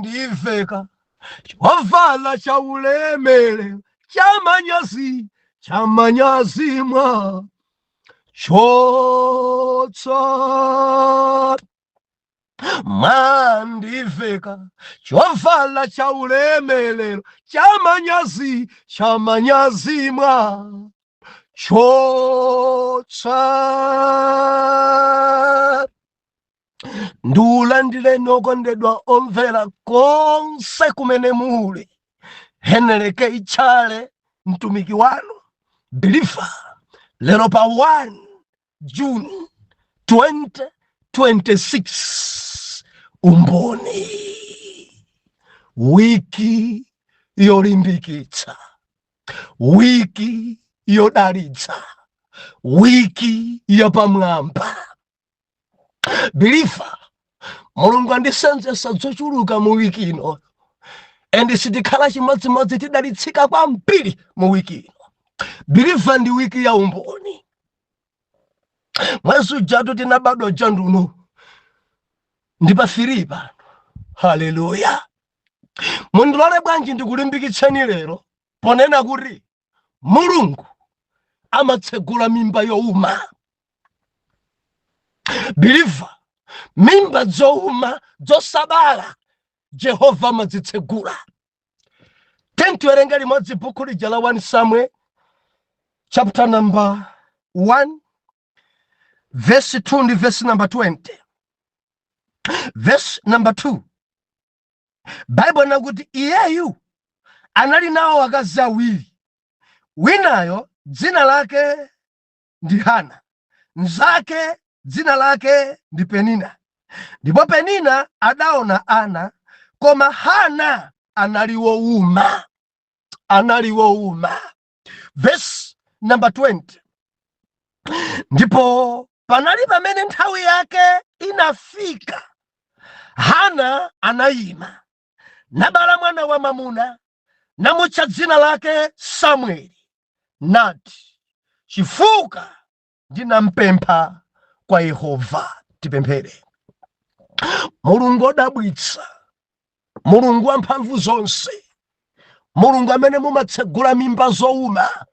Mwandiveka chovala cha ulemerero chamanyazi, chamanyazi mwa chotsa. Mwandiveka chovala cha ulemerero chamanyazi, chamanyazi mwa chotsa. Ndiulandireni okondedwa omvera konse kumene muli. Heneleke Ichale mtumiki wanu believer, lero pa 1 June 2026, umboni, wiki yolimbikitsa, wiki yodalitsa, wiki yapamwamba. Believer, Mulungu andisenzesa zochuluka mu wiki ino, and sitikhala chimodzimodzi, tidalitsika kwambiri mu wiki ino. Believer, ndi wiki ya umboni. Mwezi ujatu tinabadwa uja nduno ndi pa 3 pano. Haleluya! Mundilole bwanji ndikulimbikitseni lero ponena kuti Mulungu amatsegula mimba youma. Believer, mimba zouma zosabala Jehova amazitsegula. Tiwerenge limodzi buku lija la 1 Samuel chapter number 1 verse 2 ndi verse number 20. Verse number 2, Bible nakuti iyeyu anali nawo akazi awiri, winayo dzina lake ndi Hana, mnzake dzina lake ndi Penina. Ndipo Penina adaona ana, koma Hana anali wowuma, anali wowuma. Verse number 20, ndipo panali pamene nthawi yake inafika, Hana anayima nabala mwana wa mwamuna, namutcha dzina lake Samueli, nati, "Chifukwa ndinampempha kwa Yehova." Tipemphere. Mulungu odabwitsa, Mulungu wamphamvu zonse, Mulungu amene mumatsegula mimba zowuma,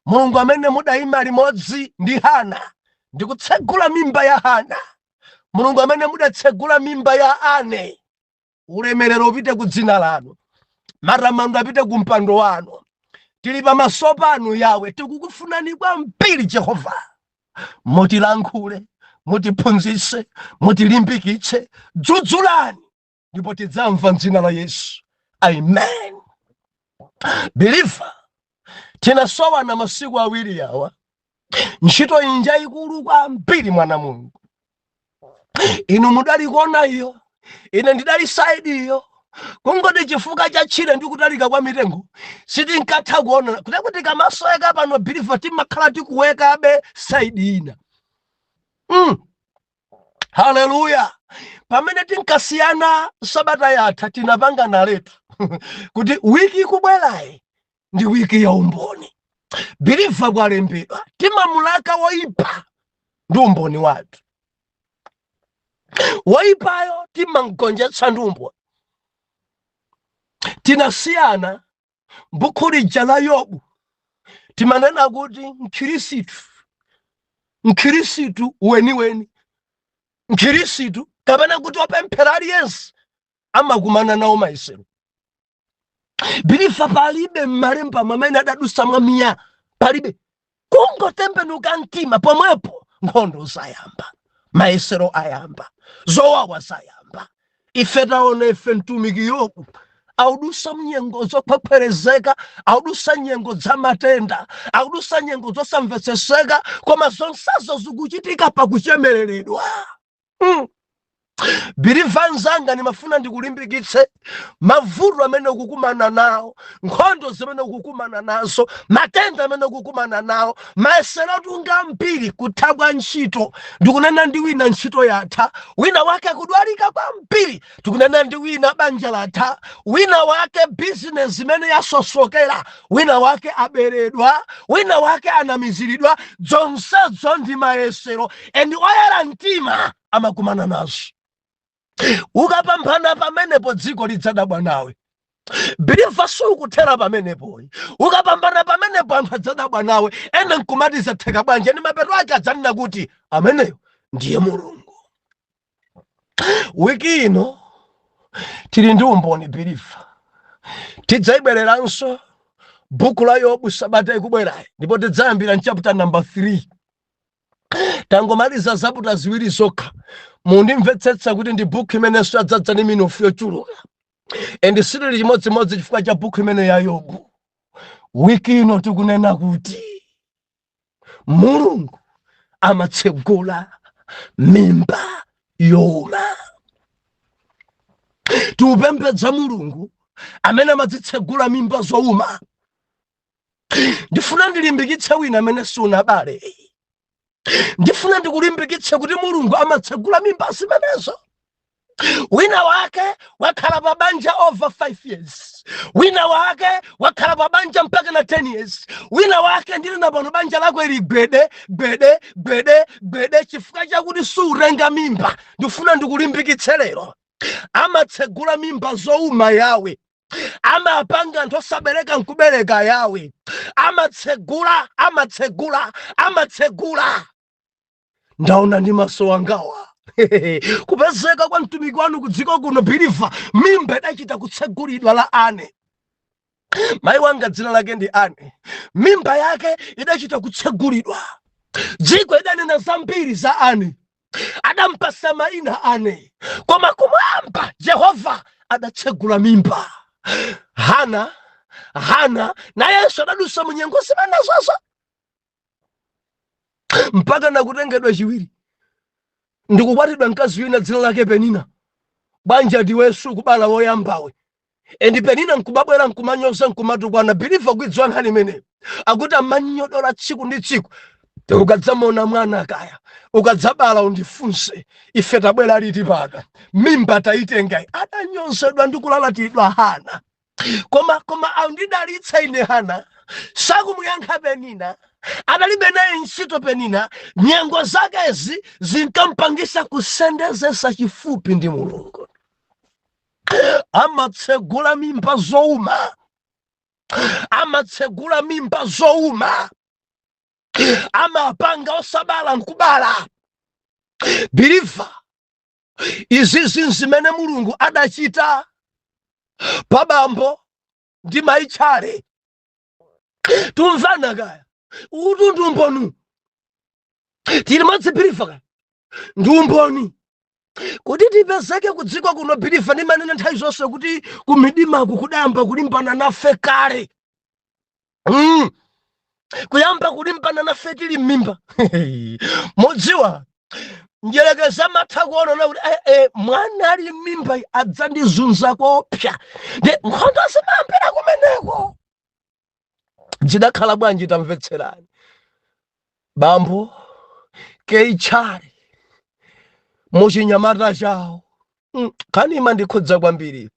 Mulungu amene mudayima limodzi ndi Hana ndikutsegula mimba ya Hana, Mulungu amene mudatsegula mimba ya Ane, ulemerero upite ku dzina lanu, matamando apite ku mpando wanu. Tili pamaso panu Yawe, tikukufunani kwambiri Jehova. Mutilankhule, mutiphunzitse, mutilimbikitse, dzudzulani ndipo tidzamva m'dzina la Yesu, amen. Believer, tinasowana masiku awiri awa. Ntchito inja ikulu kwambiri, mwana Mulungu. Inu mudalikuona iyo, ine ndidali side iyo. Kungoti chifukwa cha tchire ndi kutalika kwa mitengo sitinkatha kuona kuti kamasoweka pano. Believer, timakhala tikuwekabe side ina. Haleluya! Pamene tinkasiyana sabata yatha, tinapanga naletu kuti wiki ikubwerayi ndi wiki ya umboni. Believer, kwalembedwa, timamulaka woipa ndi umboni wathu. Woipayo timamgonjetsa ndi umboni. Tinasiyana m'buku lija la Yobu, timanena kuti mkhirisitu, mkhirisitu weniweni, mkhirisitu kapena kuti opemphera aliyense amakumana nawo mayesero. Believer, palibe m'malemba amene adadusa mwamiya, palibe. Kungotembenuka mtima, pomwepo nkhondo zayamba, mayesero ayamba, zowawa zayamba. Ife taona ife mtumiki Yobu audusa mnyengo zokhwekhwerezeka, audusa nyengo za matenda, audusa nyengo zosamvetseseka, koma zonsezo zikuchitika pakuchemereredwa. Believer nzanga, ndimafuna ndikulimbikitse. Mavuto amene ukukumana nawo, nkhondo zimene ukukumana nazo, matenda amene ukukumana nawo, mayesero atunga ambiri, kutha kwa ntchito, ndikunena ndi wina ntchito yatha, wina wake akudwalika kwambiri, tikunena ndi wina banja latha, wina wake bizinesi imene yasosokera, wina wake aberedwa, wina wake anamiziridwa, zonsezo ndi mayesero, and oyera mtima amakumana nazo. Ukapambana pamenepo, dziko lidzadabwa nawe. Believer, sukuthera pamenepoyi. Ukapambana pamenepo, anthu adzadabwa nawe. Ena nkumati, "Zatheka bwanji?" Eni mapeto ake adzanena kuti, "Ameneyo ndiye Mulungu." Wiki ino tili ndi umboni, believer. Tidzayibwereranso buku la Yobu sabata ikubwerayi, ndipo tidzayambira mchapter number 3. Tangomaliza chapter ziwiri zokha. Mundimvetsetsa kuti ndi buku imenenso adzadza ndi minofu yochuluka, and silili chimodzimodzi chifukwa cha buku imene ya Yobu. Wiki ino tikunena kuti Mulungu amatsegula mimba yowuma. Tiupembedza Mulungu amene amadzitsegula mimba zowuma. Ndifuna ndilimbikitse wina amene sunabale. Ndifuna ndikulimbikitse kuti Mulungu amatsegula mimba zimenezo. Wina wake wakhala pa banja over 5 years, wina wake wakhala pa banja mpaka na 10 years, wina wake ndili na pano banja lako ili gwede gwede gwede gwede chifukwa chakuti suutenga mimba. Ndifuna ndikulimbikitse lero, amatsegula mimba zowuma yawe, amapanga anthu osabereka nkubereka yawe, amatsegula, amatsegula, amatsegula. Ndaona ndi maso angawa kupezeka kwa mtumiki wanu ku dziko kuno. Believer, mimba idachita kutsegulidwa la ane. Mayi wanga dzina lake ndi Ane. Mimba yake idachita kutsegulidwa. Dziko idanena zambiri za Ane, adampasa mayina Ane, koma kumwamba Jehova adatsegula mimba. Hana, Hana nayenso adadusa munyengo zimenezozo mpaka nakutengedwa chiwiri ndikukwatidwa mkazi wina dzina lake Penina. Banja ndiwenso kubala woyambawe, and Penina nkubabwera nkumanyoza, nkumatukwana. Believer, kuidziwa nkhani imeneyo, akuti amanyodola tsiku ndi tsiku. "Ukadzamona mwana kaya ukadzabala undifunse, ife tabwera liti paka mimba tayitengayi?" Adanyozedwa ndi kulalatidwa Hana, koma andidalitsa ine. Hana sakumuyankha Penina, adalibe naye ntchito Penina. Nyengo zakezi zinkampangisa kusendezesa chifupi ndi Mulungu. Amatsegula mimba zowuma, amatsegula mimba zowuma, amapanga osabala nkubala. Believer, izizi zimene Mulungu adachita pabambo ndi maitchale. Tumvana kaya? Utu ndi umboni. Tili modzi, believer, kaya ndi umboni kuti tipezeke ku dziko kuno. Believer, ndimanena nthawi zonse kuti kumidimaku kudayamba kulimbana nafe kale. Kuyamba kulimbana nafe tili m'mimba. Mudziwa, njerekeza matha kuona kuti mwana ali m'mimba adzandizunza kopsa, ndi nkhondo zimayambira kumeneko. Zidakhala bwanji? Tamvetserani. Bambo Keichali muchinyamata chawo, nkhani imandikhudza kwambiri,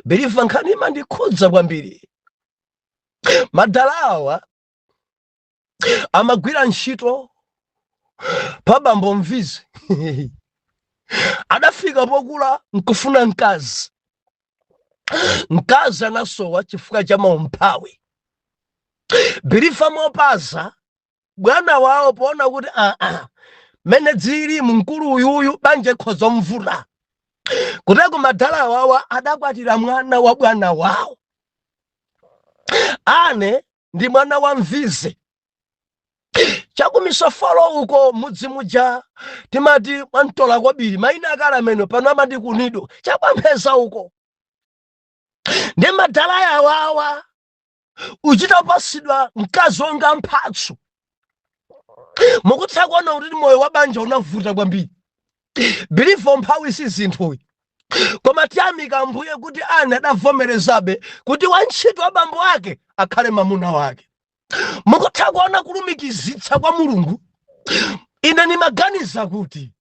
believer, nkhani imandikhudza kwambiri. Madala awa amagwira ntchito pa bambo Mvizi. Adafika pokula nkufuna mkazi. Mkazi anasowa chifukwa cha maumphawi. Believer, mopaza bwana wawo poona kuti aa, mene dzili mkulu uyuyu banja ikhoza mvula kuteko, madala awawa adakwatira mwana wa bwana wawo. Ane ndi mwana wa Mvizi chakumisofolo uko mudzi muja timati mwamtola kwabiri, mayina akale amene pano amati kunido chakwampheza uko. Ndi madala awawa uchita kupasidwa mkazi wonga mphatso. Mukutha kuona kuti moyo wa banja unavuta kwambiri. Believer, mphawi si zinthuyi, koma tiyamika Ambuye kuti ana adavomerezabe kuti wantchito wa bambo ake akhale mamuna wake. Mukutha kuona kulumikizitsa kwa Mulungu. Ine nimaganiza kuti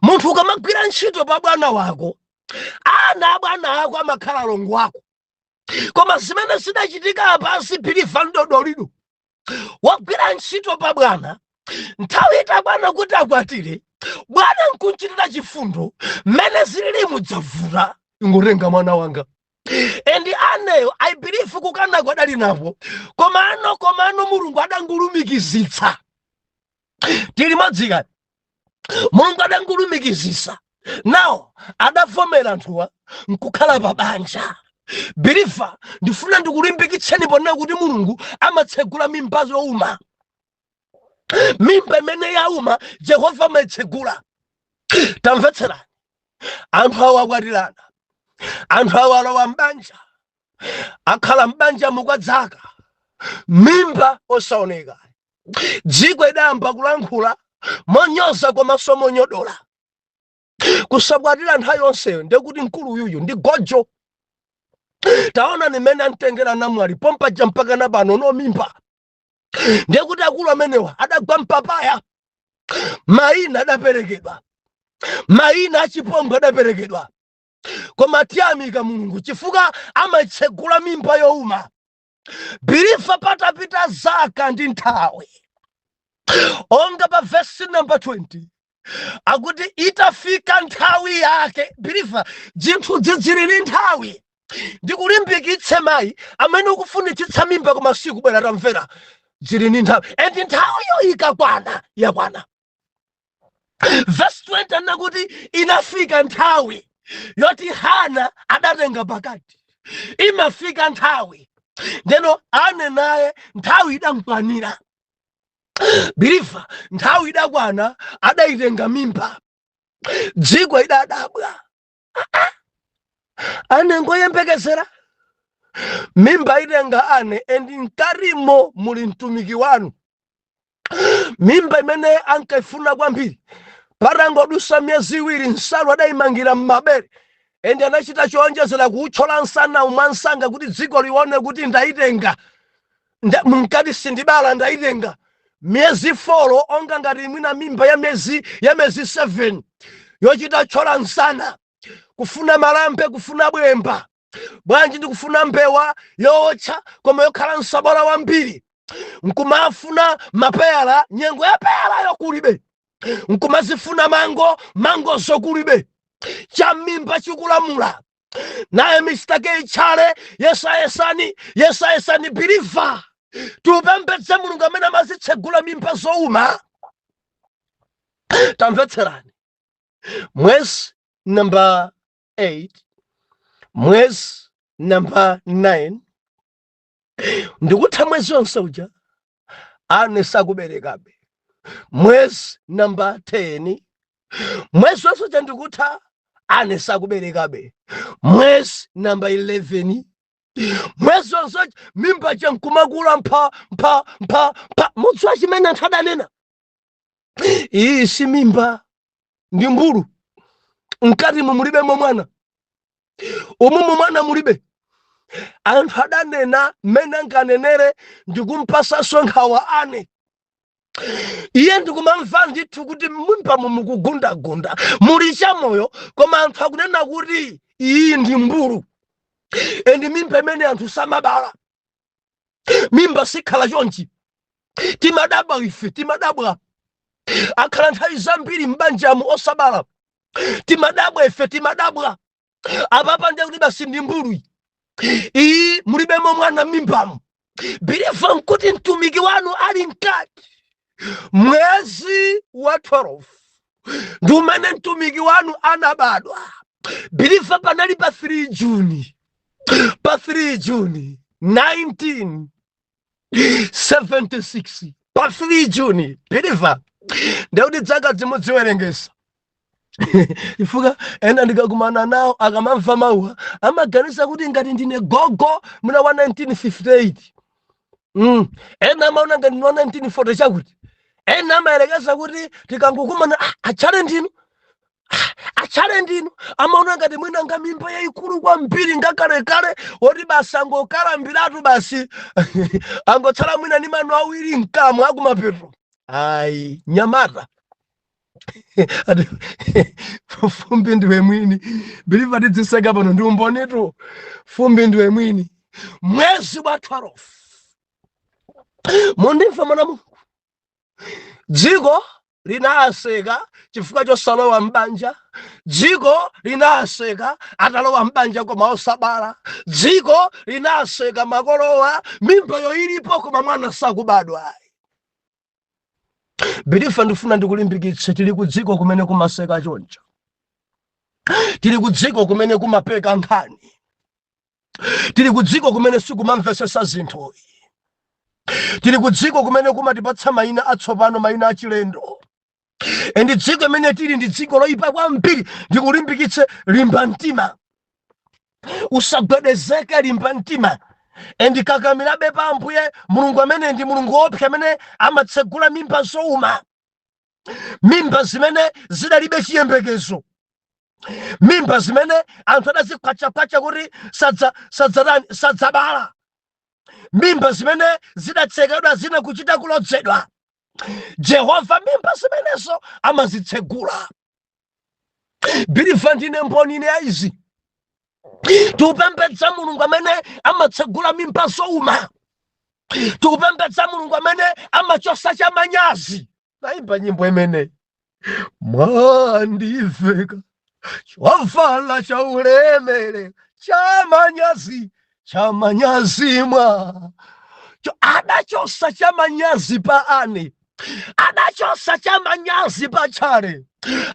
munthu ukamagwira ntchito pa bwana wako, ana a bwana ako amakhala alongo ako. Koma zimene zidachitika apansi, believer, ndodolido. Wagwira ntchito pa bwana, nthawi itakwana kuti akwatire. Bwana nkunchitira chifundo, mmene zilili mudzavuta, ingotenga mwana wanga. And Anneyo, I believe kukanako adali napo, komano Mulungu adangolumikizitsa. Tili modzika? Mulungu adangolumikizitsa nawo, adavomera anthuwa nkukhala pa banja. Believer, ndifuna ndikulimbikitseni ponena kuti Mulungu amatsegula mimba zouma. Mimba imene yauma, Jehova amaitsegula. Tamvetserani, anthu awo akwatirana, anthu awo alowa mbanja, akhala mbanja mukwadzaka, mimba osaoneka. Dziko idayamba kulankhula monyoza komanso monyodola. Kusakwatira nthawi yonseyo, ndekuti mkulu uyuyu ndi gojo. Taona nimene amtengera namwali pompaja, mpaka na pano no mimba. Ndekuti akulu amenewa adagwa mpapaya. Mayina adaperekedwa, mayina achipongwe adaperekedwa, koma tiyamika Mulungu chifukwa amatsegula mimba youma. Believer, patapita zaka ndi nthawi, onga pa vesi number 20 akuti itafika nthawi yake. Believer, zinthu zidzilili nthawi. Ndikulimbikitse mayi amene ukufunitsitsa mimba koma sikubwera, tamvera, zili ndi nthawi, and nthawiyo ikakwana, yakwana. Verse 20 anakuti inafika nthawi yoti Hana adatenga pakati. Imafika nthawi, ndeno Ane naye nthawi idamkwanira. Believer, nthawi idakwana, adayitenga mimba. Dziko idadabwa. Ane ngoyembekezera, mimba itenga Ane, and mkarimo muli mtumiki wanu. Mimba imene ankaifuna kwambiri, patangodusa miyezi 2, nsalu adayimangira m'mabere, and anachita chowonjezera kuutchola nsana mwansanga kuti dziko lione kuti ndayitenga. Munkati sindibala, ndayitenga. Miyezi 4, onga ngati mwina mimba ya miyezi 7, yochita tchola nsana, kufuna malambe, kufuna bwemba bwanji, ndikufuna mbewa yowotcha koma yokhala msabola wambiri, nkumafuna mapeyala, nyengo ya peyalayo kulibe, nkumazifuna mango, mango zokulibe, chamimba chikulamula. Naye Mr. K Chale, yesayesani, yesayesani. Believer, tiupembedze Mulungu amene amazitsegula mimba zouma. Tamvetserani, mwezi number 8, mwezi number 9, ndikutha mwezi wonse uja, Ane sakuberekabe. Mwezi number 10, mwezi wonse uja ndikutha, Ane sakuberekabe. Mwezi number 11, mwezi wonse uja, mimba chankumakula mpha mpha mpha mpha. Mudziwa chimene anthu adanena? Iyi si mimba, ndi mbulu. Mkati mulibemo mwana, umumu mwana mulibe. Anthu adanena mmene ankanenere, ndikumpasanso nkhawa Ane. Iye ndikumamva ndithu kuti mimba mukugundagunda, muli chamoyo, koma anthu akunena kuti iyi ndi mbulu, and mimba imene anthu samabala, mimba sikhala chonchi. Timadabwa ife, timadabwa. Akhala nthawi zambiri m'banjamu osabala. Timadabwa ife, timadabwa. Apapa ndiye kuti basi ndi mbulu iyi, mulibemo mwana m'mimbamo. Believer, nkuti mtumiki wanu ali mkati. Mwezi wa 12 ndi umene mtumiki wanu anabadwa. Believer, panali pa 3 Juni, pa 3 Juni 1976, pa 3 Juni. Believer, ndekuti dzaka zimudziwerengesa, chifukwa ena ndikakumana nawo, akamamva mawuwa amaganiza kuti ngati ndine gogo muna wa 1958. Ena amaona ngati ndi wa 1940 chakuti. Ena amayerekeza kuti tikangokumana, "Ah, achale ndinu, ah, achale ndinu." Amaona ngati mwina nga mimba yayikulu kwambiri, ngakalekale, woti basi angokalambiratu, basi angotsala mwina ndi mano awiri mkamwa akumapeto. Ayi, nyamata. Ati, fumbi ndiwe mwini. Believer, tidziseka pano, ndi umbonitu. Fumbi ndiwe mwini. Mwezi wa 12, mundimva mwana Mulungu, dziko linaseka chifukwa chosalowa m'banja. Dziko linaseka atalowa m'banja koma osabala. Dziko linaseka makolowa, mimbayo ilipo koma mwana sakubadwa. Believer, ndifuna ndikulimbikitse, tili ku dziko kumene kumaseka choncho, tili ku dziko kumene kumapeka nkhani, tili ku dziko kumene sikumamvesesa zinthu, tili ku dziko kumene kumatipatsa mayina atsopano, mayina achilendo. And dziko imene tili ndi dziko loyipa kwambiri. Ndikulimbikitse, limba mtima, usagwedezeke, limba mtima and kakamirabe pa Ambuye Mulungu amene ndi Mulungu wopsa, amene amatsegula mimba zowuma, mimba zimene zidalibe chiyembekezo, mimba zimene anthu adazikhwachakwacha kuti sadzatani, sadzabala, mimba zimene zidatsekedwa, zina kuchita kulodzedwa. Jehova mimba zimenezo amazitsegula. Believer, ndine mboni ine ya izi. Tikupembedza Mulungu amene amatsegula mimba zowuma. Tikupembedza Mulungu amene amachosa chamanyazi. Naimba nyimbo imeneyi, mwandiveka chovala cha ulemere, chamanyazi, chamanyazi mwa adachosa chamanyazi pa ane, adachosa chamanyazi pa chale,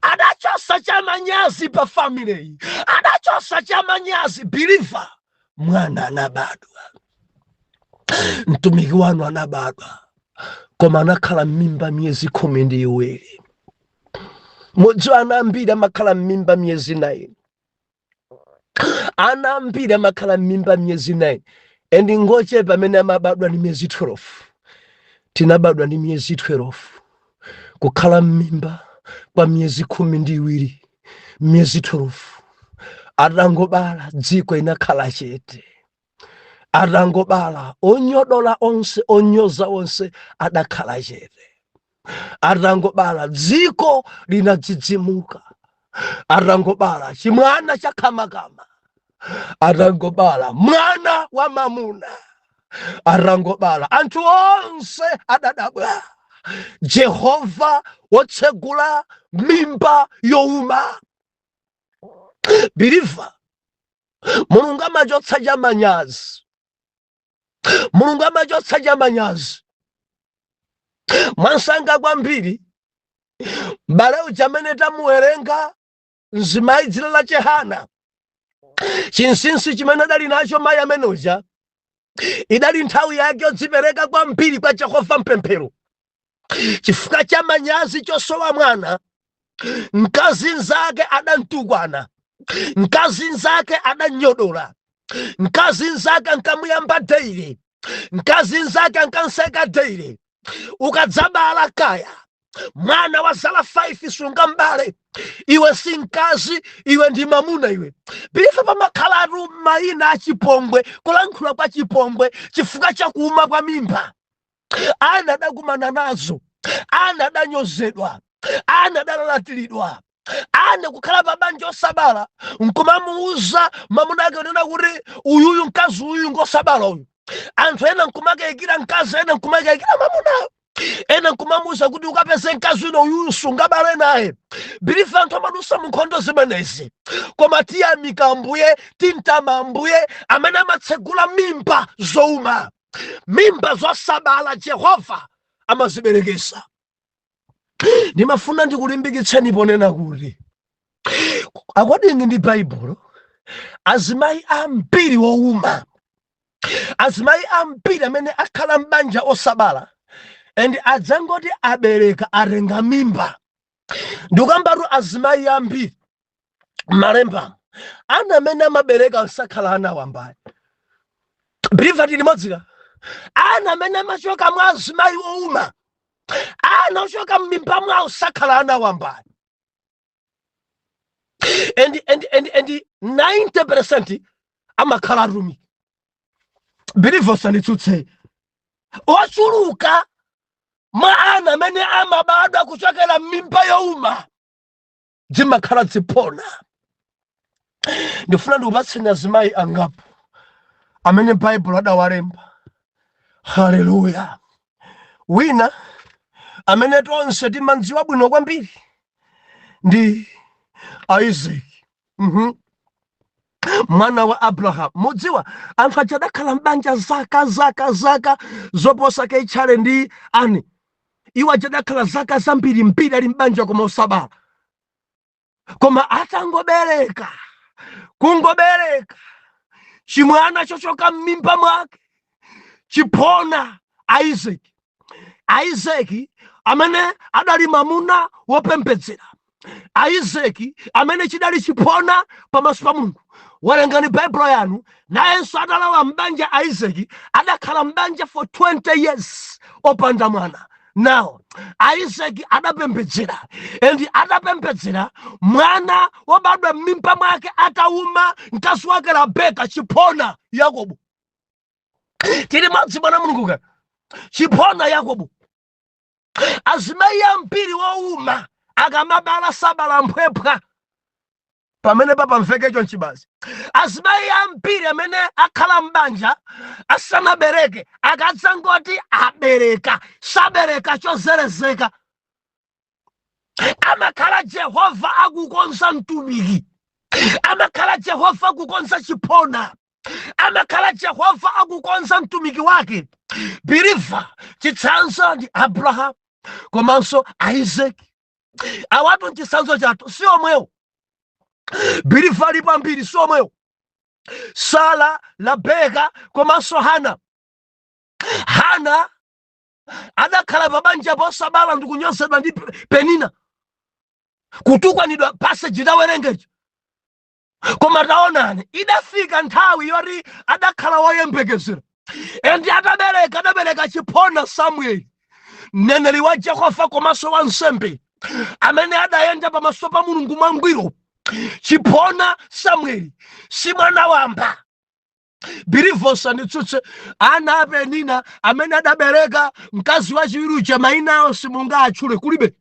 adachosa chamanyazi pa family, adachosa chamanyazi. Believer, mwana anabadwa, mtumiki wanu anabadwa, koma anakhala m'mimba miyezi 12. Mudziwa, ana ambiri amakhala m'mimba miyezi 9. Ana ambiri amakhala m'mimba miyezi 9 and ngochepa amene amabadwa ndi miyezi 12. Tinabadwa ndi miyezi 12, kukhala m'mimba kwa miyezi 12, miyezi 12. Atangobala, dziko inakhala chete. Atangobala, onyodola onse, onyoza onse adakhala chete. Atangobala, dziko linadzidzimuka. Atangobala chimwana chakhamakama, atangobala mwana wa mamuna, atangobala, anthu onse adadabwa. Jehova wotsegula mimba yowuma. Believer, Mulungu amachotsa chamanyazi. Mulungu amachotsa chamanyazi mwansanga kwambiri. M'bale uja amene tamuwerenga, mzimayi dzina la Hana, chinsinsi chimene adali nacho mayi amene uja, idali nthawi yake yodzipereka kwambiri kwa Jehova mpemphero. Chifukwa cha manyazi chosowa mwana, mkazi nzake adamtukwana, mkazi nzake adanyodola, mkazi nzake ankamuyamba daily, mkazi nzake ankanseka daily. Ukadzabala kaya mwana wa zala 5, sungambale iwe, si mkazi iwe, ndi mamuna iwe. Believer, pamakhalatu mayina achipongwe, kulankhula kwa chipongwe chifukwa chakuuma kwa mimba. Ana adakumana nazo, ana adanyozedwa, ana adalalatidwa. Ana kukhala pa banja osabala, nkumamuuza mamuna ake unena kuti uyuyu, mkazi uyu ngosabala uyu. Anthu ena nkumakayikira mkazi, ena nkumakayikira mamunayo, ena nkumamuuza kuti ukapeze mkazi wina, uyuyu sungabale naye. Believer, anthu amadusa mu nkhondo zimenezi, koma tiyamika Ambuye, tintama Ambuye amene amatsegula mimba zouma, mimba zosabala Jehova amaziberekesa. Ndimafuna ndikulimbikitseni ponena kuti according ndi Baibulo, azimayi ambiri wouma, azimayi ambiri amene akhala m'banja osabala and adzangoti abereka, atenga mimba, ndikambatu azimayi ambiri malemba, ana amene amabereka sakhala ana wambayi. Believer, tili limodzika? Ana amene amachoka mwa azimayi ouma, ana ochoka m'mimba mwawo sakhala ana wambayi, and 90% amakhala atumiki. Believer, usanditsutse. Ochuluka mwa ana amene amabadwa kuchokera m'mimba youma zimakhala ziphona. Ndifuna ndikupatseni azimayi angapo amene Baibulo adawalemba. Haleluya! Wina Amene tonse timandziwa bwino kwambiri ndi Isaac, mwana wa Abraham. Mudziwa, anthu aja adakhala m'banja zaka, zaka, zaka zoposa Keitchale ndi ani. Iwo aja adakhala zaka zambiri mbiri ali m'banja koma osabala. Koma atangobereka, kungobereka chimwana chochoka m'mimba mwake, chiphona Isaac. Isaac amene adali mamuna wopembedzera, Isaac amene chidali chiphona pamaso pa Mulungu. Werengani Baibulo yanu. Nayenso atalowa m'banja, Isaac adakhala m'banja for 20 years opanda mwana. Now Isaac adapembedzera, and adapembedzera mwana wobadwa m'mimba mwake atauma mkazi wake Rabeka, chiphona Yakobo. Tili madzi, mwana Mulungu ka chiphona Yakobo. Azimayi ambiri wouma akamabala sabala mphwephwa. Pamene papamvekecho nchibazi, azimayi ambiri amene akhala m'banja asanabereke, akadzangoti abereka, sabereka chozerezeka. Amakhala Jehova akukonza mtumiki, amakhala Jehova akukonza chiphona, amakhala Jehova akukonza mtumiki wake. Believer, chitsanzo ndi Abraham komanso Isaac. Awatu nchitsanzo chathu, si omwewo? Believer, alipo ambiri, si omwewo? Sara, Rabeka komanso Hana. Hana adakhala pabanja posabala ndi kunyozedwa ndi Penina, kutukwanidwa, passage tawerengecho. Koma taonani, idafika nthawi yoti adakhala woyembekezera, and atabereka, adabereka chiphona Samueli, mneneri wa Jehova komanso wansembe amene adayenda pamaso pa Mulungu mwangwiro. Chiphona Samueli si mwana wamba. Believer, usanditsutse. Ana a Penina amene adabereka mkazi wachiwiri uja, mayina awo simungaatchule, kulibe.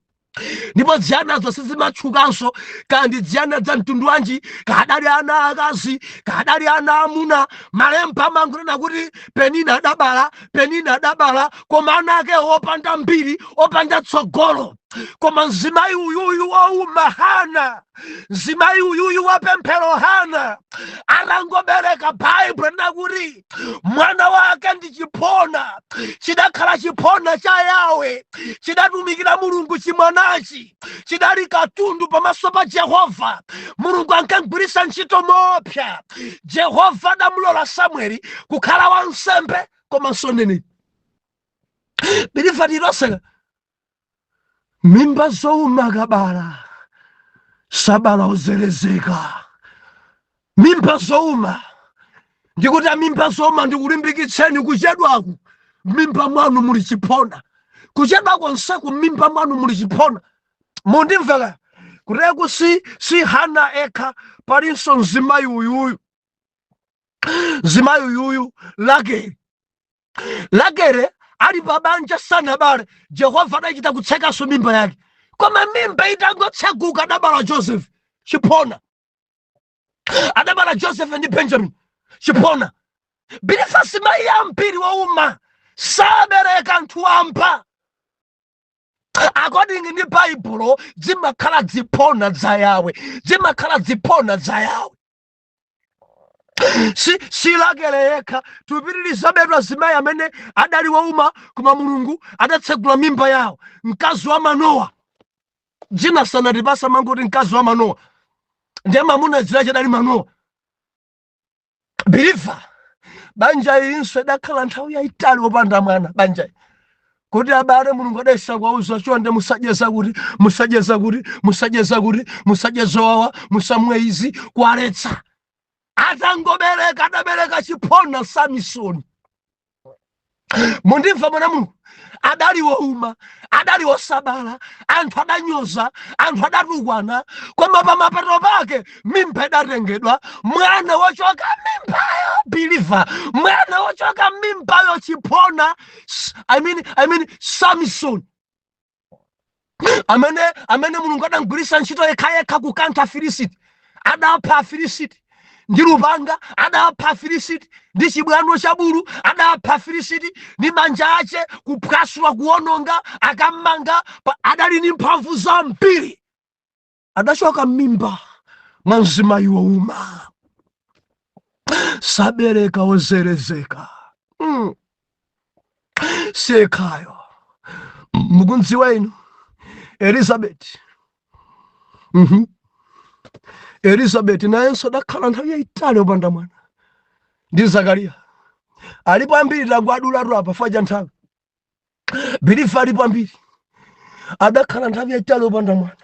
Ndipo dziyanazo sizimatchukanso, kandi dziyana dza mtundu wanji, kadali ana akazi, kadali ana amuna. Malemba amangonena kuti Penina adabala, Penina adabala, koma ana ake opanda mbiri, opanda tsogolo. Koma mzimayi uyuyu wauma Hana, mzimayi uyuyu wapemphero Hana, atangobereka, Baibulo linakuti mwana wake ndi chiphona. Chidakhala chiphona cha Yawe, chidatumikira Mulungu. Chimwanachi chidali katundu pamaso pa Jehova. Mulungu ankagwiritsa ntchito moopsa. Jehova adamulola Samueli kukhala wansembe komanso mneneri. Believer, tiloseka mimba zouma kabala sabala ozerezeka. Mimba zouma, ndikuti mimba zouma, ndikulimbikitseni, kuchedwaku mimba mwanu muli chiphona. Kuchedwa konseku mimba mwanu muli chiphona. Mundimvera kuteku? Si Hana ekha, palinso mzimayi uyuyu, mzimayi uyuyu Rakele. Rakele ali pabanja sanabale. Jehova adachita kutsekanso mimba yake, koma mimba itangotseguka adabala Joseph chiphona, adabala Joseph ndi Benjamin chiphona. Believer, azimayi ambiri wouma sabereka anthu wamba. According ndi Baibulo, zimakhala ziphona za Yawe, zimakhala ziphona za Yawe. Si Rakele yekha, tupitirizabetu. Azimayi amene adali wouma koma Mulungu adatsegula mimba yawo, mkazi wa Manowa. Dzina sanatipasa, mangoti mkazi wa Manowa. Ndiye mamuna dzina chadali Manowa. Believer, banja ilinso idakhala nthawi yayitali wopanda mwana. Banja iyi kuti abale, Mulungu adayesa kuwauza, chonde musadyeza kuti, musadyeza kuti, musadyeza kuti, musadye zowawa, musamwe izi, kuwaletsa. Atangobereka, adabereka chiphona Samisoni. Mundimva, mwana Mulungu? Adali wouma, adali wosabala, anthu adanyoza, anthu adatukwana, koma pamapeto pake mimba idatengedwa. Mwana wochoka mimbayo, believer, mwana wochoka mimbayo chiphona, I mean Samson, amene Mulungu adamgwiritsa ntchito yekhayekha kukantha Afilisiti. Adapha Afilisiti. Ndi lupanga adapha Afilisiti, ndi chibwano cha bulu adapha Afilisiti, ndi manja ache kuphwasula, kuwononga, akammanga adali ndi mphamvu zambiri. Adachoka m'mimba mwa mzimayi wouma, sabereka, wozerezeka. Siyekhayo, mukundziwa inu Elizabeti? Elizabeti nayenso adakhala nthawi yayitali opanda mwana, ndi Zakariya. Alipo ambiri, tangwadulatu apa faja nthawi. Believer, alipo ambiri adakhala nthawi yayitali opanda mwana,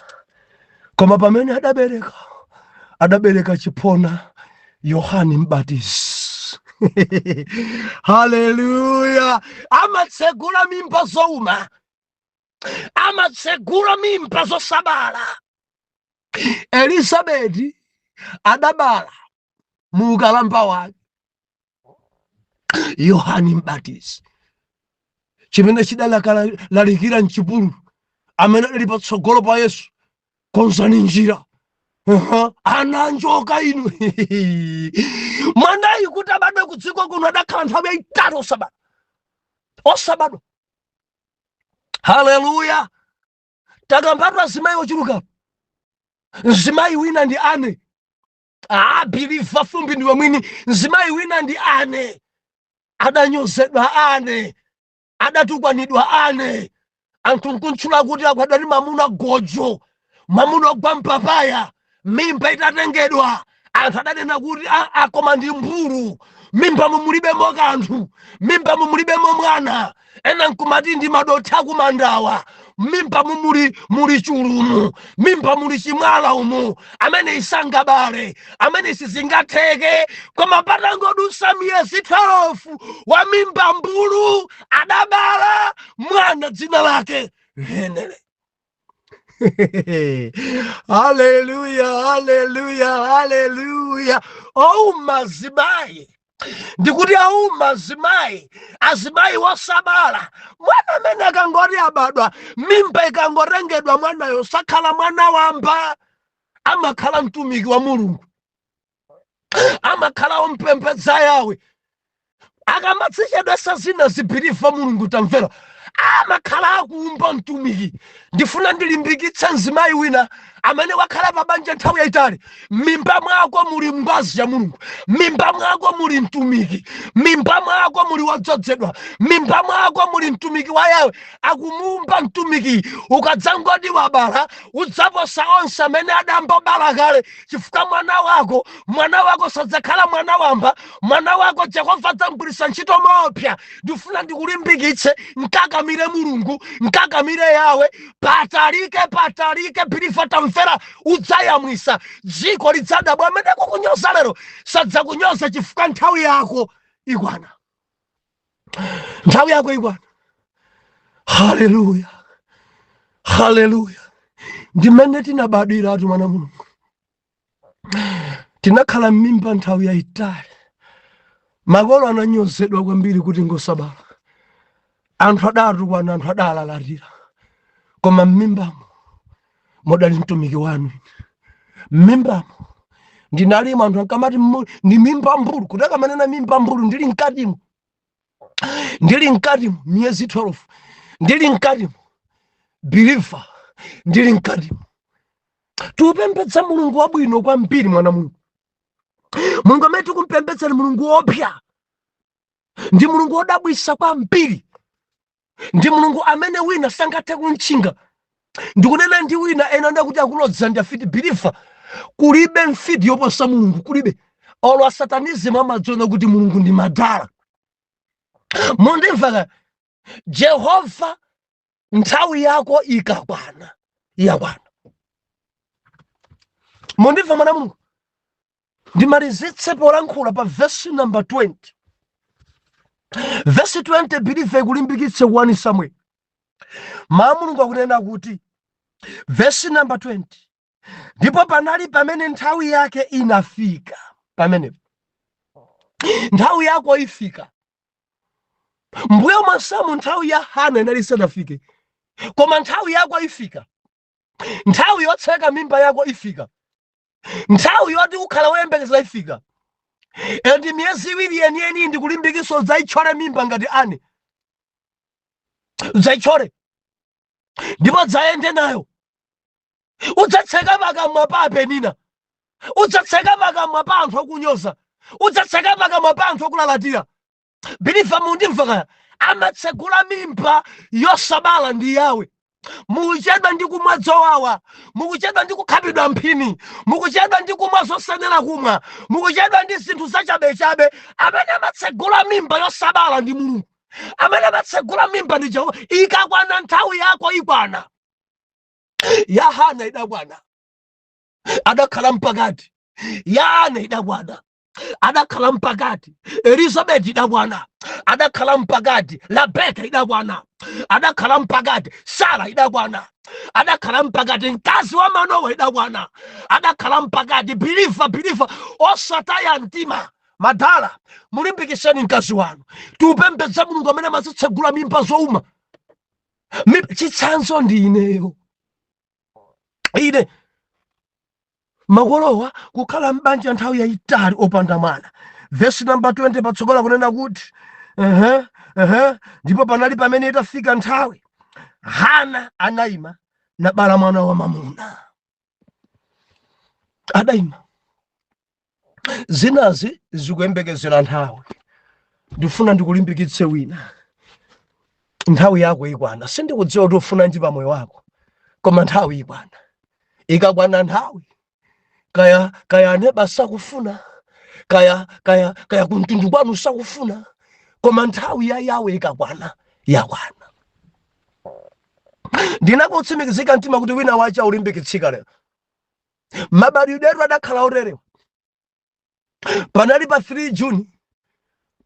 koma pamene adabereka, adabereka chiphona, Yohani Mbatizi. Haleluya! Amatsegula mimba zouma, amatsegula mimba zosabala. Elizabeti adabala mu ukalamba wake Yohani Mbatizi, chimene chidalalikira mchipululu, amene adali patsogolo pa Yesu, "Konzani njira." Ana njoka inu! Mwanayi kuti abadwe ku dziko kuno adakhala nthawi yayitali osabadwa, osabadwa. Haleluya! Takambatu azimayi ochulukapo. Mzimayi wina ndi Ane. Ah, believer, fumbi ndiwe mwini. Mzimayi wina ndi Ane, adanyozedwa Ane, adatukwanidwa Ane, anthu nkuntchula kuti akwadwa ndi mamuna gojo, mamuna ogwa mpapaya. Mimba itatengedwa, anthu adanena kuti, "Akoma ndi mbulu, mimbamo mulibemo kanthu, mimbamo mulibemo mwana." Ena nkumati ndi madothi akumandawa, mimbamo muli chulumu, mimba muli chimwala umu, amene isangabale, amene sizingatheke. Koma patangodusa miyezi 12, wa mimba mbulu adabala mwana, dzina lake Henele. Haleluya, haleluya, haleluya! Ouma azimayi, ndikuti auma azimayi, azimayi wosabala, mwana amene akangoti abadwa, mimba ikangotengedwa, mwanayo sakhala mwana wamba, amakhala mtumiki wa Mulungu, amakhala ompembedza Yawe. Akamadzichedwesa zina zi, believer, Mulungu, tamvera, amakhala akuumba mtumiki. Ndifuna ndilimbikitse mzimayi wina amene wakhala pa banja nthawi yayitali: mimba mwako muli ngwazi ya Mulungu, mimba mwako muli mtumiki, mimba mwako muli wodzozedwa, mimba mwako muli mtumiki wa Yawe. Akumuumba mtumiki. Ukadzangoti wabala, udzaposa onse amene adambobala kale, chifukwa mwana wako sadzakhala mwana wamba. Mwana wako Jehova adzamgwiritsa ntchito mopsa. Ndifuna ndikulimbikitse, nkakamire Mulungu, nkakamire Yawe, patalike, patalike. Believer, tamvera, udzayamwisa, dziko lidzadabwa. Amene kukunyoza lero sadzakunyoza, chifukwa nthawi yako ikwana, nthawi yako ikwana. Haleluya, haleluya! Ndimene tinabadwira atu, mwana Mulungu. Tinakhala m'mimba nthawi yayitali. Makolo ananyozedwa kwambiri kuti ngosabala, anthu adatukwana, anthu adalalatira, koma m'mimbamo mudali mtumiki wanu. M'mimbamo ndinalimo. Anthu ankamati ndi mimba mbulu, kuti akamanena mimba mbulu, ndili mkatimo, ndili mkatimo miyezi 12, ndili mkatimo. Believer, ndili mkatimo. Tikupembedza Mulungu wabwino kwambiri, mwana Mulungu. Mulungu amene tikumpembedza ni Mulungu wopsa, ndi Mulungu wodabwisa kwambiri, ndi Mulungu amene wina sangathe kumtchinga. Ndikunena ndi wina, ena ndakuti akulodza ndi afiti. Believer, kulibe mfiti yoposa Mulungu, kulibe. Olo a satanism amadziona kuti Mulungu ndi madala. Mundimva ka? Jehova, nthawi yako ikakwana, yakwana. Mundimva, mwana Mulungu? Ndimalizitse polankhula pa vesi number 20. Vesi 20, believer, ikulimbikitse 1 Samuel. Mawu Mulungu akunena kuti, vesi number 20, "Ndipo panali pamene nthawi yake inafika." Pamenepo nthawi yako ifika. Mbuyo mwansamu nthawi ya Hana inali isanafike, koma nthawi yako ifika. Nthawi yotseka mimba yako ifika. Nthawi yoti ukhala woyembekezera ifika. And miyezi 2 yeniyeni ndikulimbikitsa udzayitchole mimba ngati ane, udzayitchole ndipo dzayende nayo. Udzatseka pakamwa pa apenina, udzatseka pakamwa pa anthu okunyoza, udzatseka pakamwa pa anthu okulalatira. Believer, mundimva kaya? Amatsegula mimba yosabala ndi Yawe. Mukuchedwa ndi kumwa dzowawa, mukuchedwa ndi kukhapidwa mphini, mukuchedwa ndi kumwa zosenera kumwa, mukuchedwa ndi zinthu zachabechabe. Amene amatsegula mimba yosabala ndi Mulungu, amene amatsegula mimba ndi Jehova. Ikakwana nthawi yako ikwana. Ya Hana idakwana, adakhala mpakati. Ya Ana idakwana, adakhala mpakati. Elizabeth idakwana, adakhala mpakati. Rabeka idakwana, adakhala mpakati. Sara idakwana, adakhala mpakati. Mkazi wa Manowa idakwana, adakhala mpakati. Believer, believer, osataya mtima. Madala, mulimbikiseni mkazi wanu. Tiupembedza Mulungu amene amazitsegula mimba zouma. Chitsanzo ndi ineyo. Ine makolowa kukhala mbanja nthawi yayitali opanda mwana. Vesi namba 20 patsogola kunena kuti ndipo panali pamene itafika nthawi, Hana anayima nabala mwana wa mamuna. Adayima. Zinazi zikuyembekezera nthawi. Ndifuna ndikulimbikitse wina, nthawi yako ikwana. Sindikudziwa kuti ufunanji pa moyo wako, koma nthawi ikwana. Ikakwana nthawi, kaya kaya aneba sakufuna, kaya kaya kaya kumtundu kwanu sakufuna, koma nthawi ya Yawe ikakwana, yakwana. Ndinakutsimikizika mtima kuti wina wacha ulimbikitsika lero. Mabadwidwe etu adakhala oterewa. Panali pa 3 Juni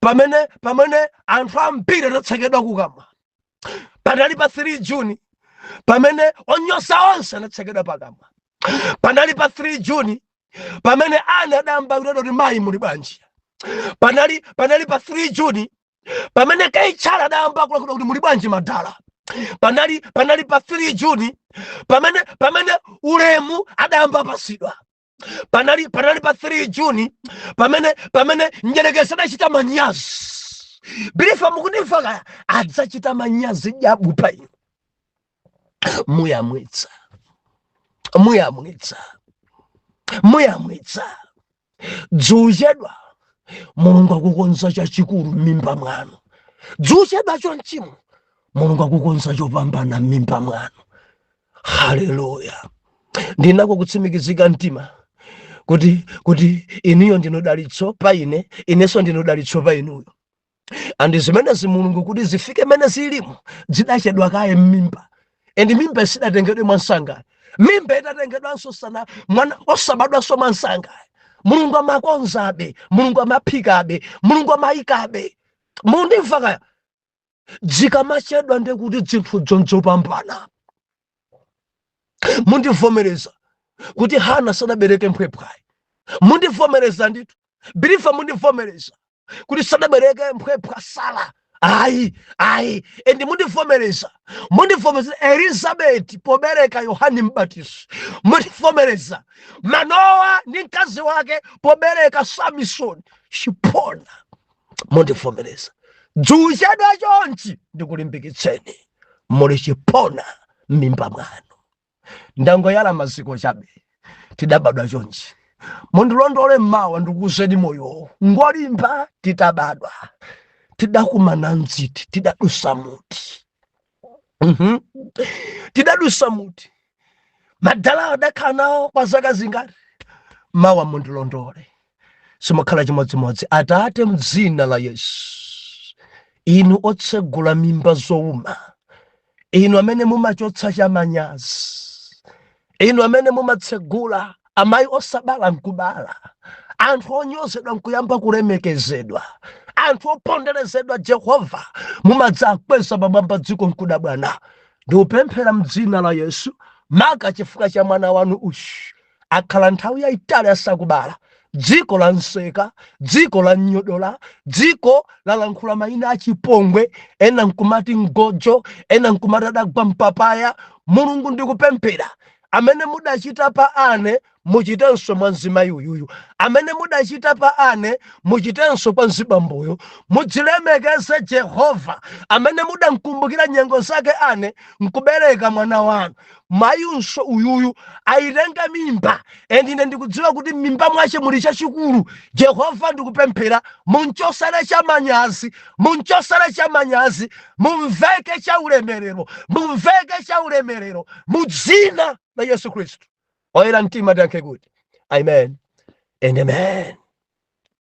pamene anthu ambiri adatsekedwa kukamwa. Panali pa 3 Juni pamene onyosa onse anatsekedwa pakamwa. Panali pa 3 Juni pamene ana adayamba kunena kuti mayi muli bwanji. Panali pa 3 Juni pamene Kaitchala adayamba kulankhula kuti muli bwanji madala. Panali pa 3 Juni pamene ulemu adayamba pasidwa. Panali pa 3 Juni pamene mdyerekezi adachita manyazi. Believer, mukundimva kaya? Adzachita manyazi jabu pa inu. Muyamwitsa, muyamwitsa, muyamwitsa. Dzuchedwa, Mulungu akukonza chachikulu m'mimba mwanu. Dzuchedwa chonchimo, Mulungu akukonza chopambana m'mimba mwanu. Haleluya! Ndinako kutsimikizika mtima kuti inuyo ndinu dalitso pa ine, inenso ndinu dalitso pa inuyo. And zimenezi Mulungu kuti zifike mene zilimo, zidachedwa kaye m'mimba. And mimba isidatengedwe mwansanga. Mimba itatengedwanso sana mwana osabadwanso mwansanga. Mulungu amakonzabe, Mulungu amaphikabe, Mulungu amayikabe. Mundimva kaya? Zikamachedwa ndekuti zinthu zonzopambana. Mundivomereza kuti Hana sadabereke mphwephwayi. Mundivomereza ndithu. Believer, mundivomereza kuti sadabereke mphwephwa Sara. Ayi, ayi. And mundivomereza, mundivomereza Elizabeth pobereka Yohani Mbatizi. Mundivomereza Manowa ndi mkazi wake pobereka Samson Chipona. Mundivomereza dzuchedwa chonchi, ndikulimbikitseni, muli chipona m'mimba mwanu. Ndangoyala maziko chabe, tidabadwa chonchi. Mundilondole mmawa ndikuuzeni moyo ngolimba. Titabadwa tidakumana mdziti, tidadusa muti. Tidadusa muti. Madala adakhala nawo kwa zaka zingati? Mawa mundilondole, simakhala chimodzimodzi. Atate, mdzina la Yesu, inu otsegula mimba zowuma, inu amene mumachotsa chamanyazi, inu amene mumatsegula amayi osabala nkubala, anthu onyozedwa nkuyamba kulemekezedwa, anthu oponderezedwa, Jehova, mumadzakweza pamwamba dziko nkudabwana, ndiupemphera mdzina la Yesu, maka chifukwa cha mwana wanu uyu akhala nthawi yayitali asakubala. Dziko la nseka, dziko la nyodola, dziko lalankhula mayina achipongwe, ena nkumati mgojo, ena nkumati adagwa mpapaya. Mulungu, ndikupemphera amene mudachita pa ane Muchitenso mwa mzimayi uyuyu. Amene mudachita pa ane, muchitenso kwa mzibamboyo. Mudzilemekeze Jehova amene mudamkumbukira nyengo zake ane nkubereka mwana wanu. Mayunso uyuyu ayitenga mimba, and ine ndikudziwa kuti m'mimba mwache muli chachikulu. Jehova, ndikupemphera, munchosere cha manyazi, munchosere cha manyazi, mumveke cha ulemerero, mumveke cha ulemerero, mu dzina la Yesu Khristu. Oyera mtima tiyankhe kuti amen and amen.